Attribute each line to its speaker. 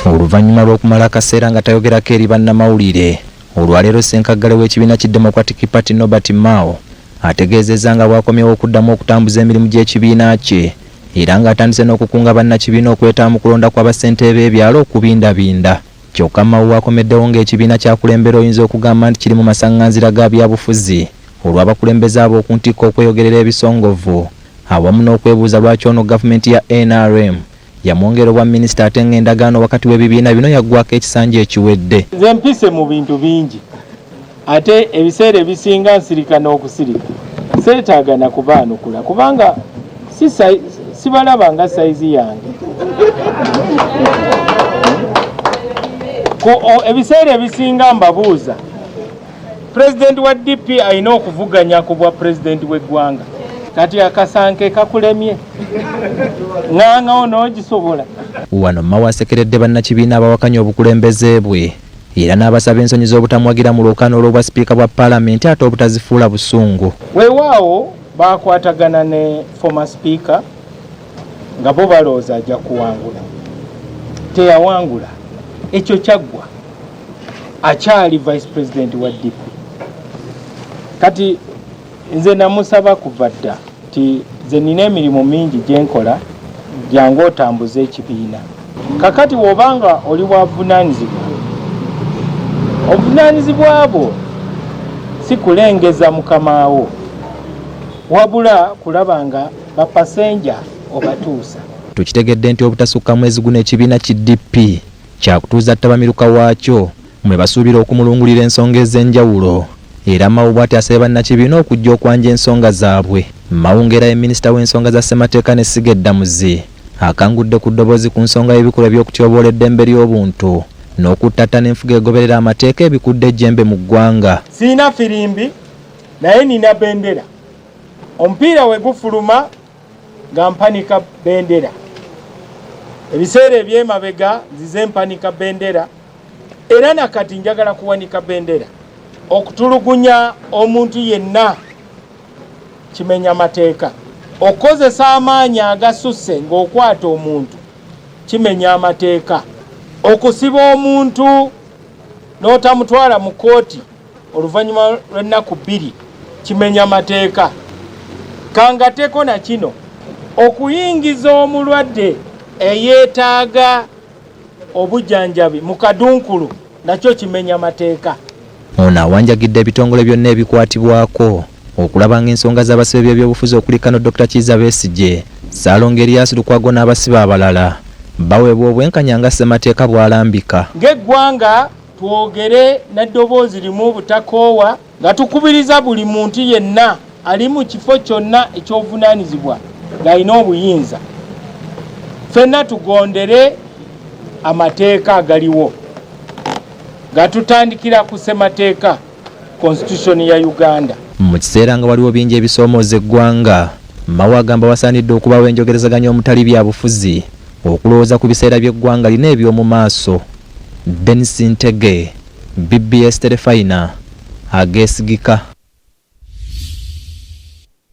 Speaker 1: Oluvannyuma lw'okumala akaseera nga tayogerako eri bannamawulire, olwaleero ssenkaggale w'ekibiina ki Democratic Party Norbert Mao ategeezezza nga bw'akomyewo okuddamu okutambuza emirimu gy'ekibiina kye era ng'atandise n'okukunga bannakibiina okwetaba mu kulonda kwa bassentebe b'ebyalo okubindabinda. Kyokka Mao w'akomeddewo ng'ekibiina ky'akulembera oyinza okugamba nti kiri mu masaŋŋanzira ga byabufuzi olw'abakulembeze ab'oku ntikko okweyogerera ebisongovu awamu n'okwebuuza lwaki ono gavumenti ya nrm yamwongera obwa minisita ate ng'endagaano wakati w'ebibiina bino yaggwako ekisanja ekiwedde.
Speaker 2: Nze mpise mu bintu bingi ate ebiseera ebisinga nsirika n'okusirika, seetaaga na kubaanukula kubanga sibalaba nga sayizi yange. Ebiseera ebisinga mbabuuza, pulezidenti wa DP alina okuvuganya ku bwa pulezidenti w'eggwanga, kati akasanke kakulemye ŋŋaŋa onoogisobola.
Speaker 1: Wano Mao asekeredde bannakibiina abawakanya obukulembeze bwe era n'abasaba ensonyi z'obutamuwagira mu lwokaano olw'obwa sipiika bwa palamenti ate obutazifuula busungu.
Speaker 2: Weewaawo baakwatagana ne former speaker nga bo balowooza ajja kuwangula, teyawangula, ekyo kyaggwa, akyali vice president wa DP. Kati nze namusaba kuva dda nti nze nina emirimu mingi gye nkola, jangu otambuze ekibiina. Kakati bw'obanga oli bwavunaanyizibwa, obuvunaanyizibwa bwo si kulengeza mukamaawo, wabula kulaba nga bapasenja obatuusa.
Speaker 1: Tukitegedde nti obutasukka mwezi guno ekibiina ki DP kyakutuuza ttabamiruka waakyo mwe basuubira okumulungulira ensonga ez'enjawulo era Mao bw'atyo asabye bannakibiina okujja okwanja ensonga zaabwe. Mao ng'era ye minisita w'ensonga za ssemateeka n'essiga eddamuzi akangudde ku ddoboozi ku nsonga y'ebikolwa by'okutyoboola eddembe ly'obuntu n'okuttattana enfuga egoberera amateeka ebikudde ejjembe mu ggwanga.
Speaker 2: Sirina firimbi naye nina bendera. Omupiira we gufuluma nga mpanika bendera. Ebiseera eby'emabega nzize mpanika bendera era na kati njagala kuwanika bendera. Okutulugunya omuntu yenna kimenya mateeka. Okukozesa amaanyi agasusse ng'okwata omuntu kimenya amateeka. Okusiba omuntu n'otamutwala mu kkooti oluvannyuma lw'ennaku 2 kimenya mateeka. Kangateko na kino, okuyingiza omulwadde eyeetaaga obujjanjabi mu kadunkulu nakyo kimenya mateeka.
Speaker 1: Ono awanjagidde ebitongole byonna ebikwatibwako okulaba ng'ensonga z'abasibe b'ebyobufuzi okuli Kano Dokita Kiiza Besigye, Ssaalongo Erias Lukwago n'abasibe abalala baweebwa obwenkanya nga ssemateeka bw'alambika.
Speaker 2: Ng'eggwanga twogere na ddoboozi limu butakoowa nga tukubiriza buli muntu yenna ali mu kifo kyonna eky'obuvunaanyizibwa ng'alina obuyinza, ffenna tugondere amateeka agaliwo nga tutandikira ku ssemateeka, Constitution ya Uganda.
Speaker 1: Mu kiseera nga waliwo bingi ebisoomooza eggwanga, Mao agamba wasaanidde okubaawo enjogerezeganya omutali byabufuzi okulowooza ku biseera by'eggwanga lino eby'omu maaso. Denis Ntege, BBS Terefayina, ageesigika.